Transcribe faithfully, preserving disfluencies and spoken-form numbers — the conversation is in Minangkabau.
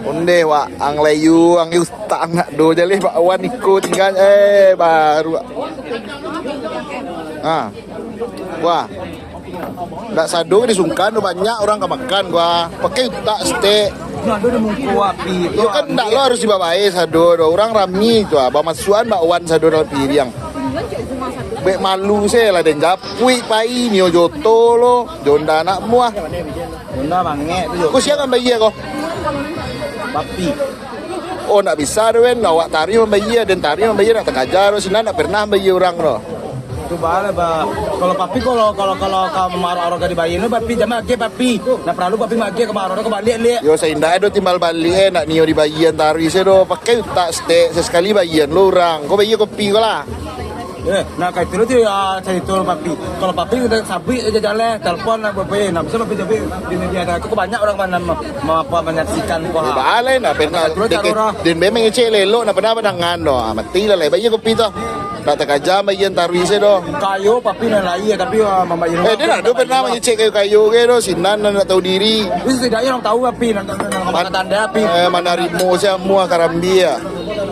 Ondeh, wak, ang layu, ang utak ang nak do jaleh, bakwan iko tingga, eh, baru, wak. Ha. Wah. Ndak sado disungkan tu, banyak urang ka makan gua. Pakai utak stek. Nah, ado di muko api tu. Yo kan ndak lo harus dibabae sado do. Urang rami tu ah, bamasuakan bakwan sado dalam piriang. Bek malu se lah den japuik pai nio joto lo. Jonda anak muah. Jonda bangek tu jo. Ko sia nan bayia ko? Papi. Oh, ndak bisa tu, Wen. Awak taruih mambayia, den taruih mambayia, ndak takaja tu. Sinan ndak pernah mambayia urang tu. Tu baa lah, ba. Kalau papi, kalau, kalau, kalau ka maarok-arok ka dibayia tu, papi jan maagiah, papi. Ndak paralu papi maagiah ka maarok tu, ka baliak, liak. Yo, saindak tu timbal baliak, eh, ndak nio dibayia taruih se tu. Pakai utak stek, sasekali bayia lo urang. Ko bayia kopi ko lah. Eh, nah, kayak itu tu, ah, carito papi. Kalau papi udah sabik aja jalan, telepon lah, papi. Nah, bisa papi jadi di media ada. Cukup banyak orang mana ma-, ma-, apa, menyaksikan ko, ha. Balai, ndak pernah. Nah, itu den, taruh lah. Den be mangecek lelok, ndak pernah badangan tu. Ah, mati lah, lai. Bayia kopi tu. Ndak takaja bayia taruih se tu. Kayo, papi nan lai, tapi, ah, mambayia. Eh, den ndak pernah mangecek kayo-kayo ke tu. Sinan ndak tahu diri. Tapi setidaknya orang tahu, papi, nak, nak, nak, nak tanda, papi. Eh, manarimo se amuah karambia.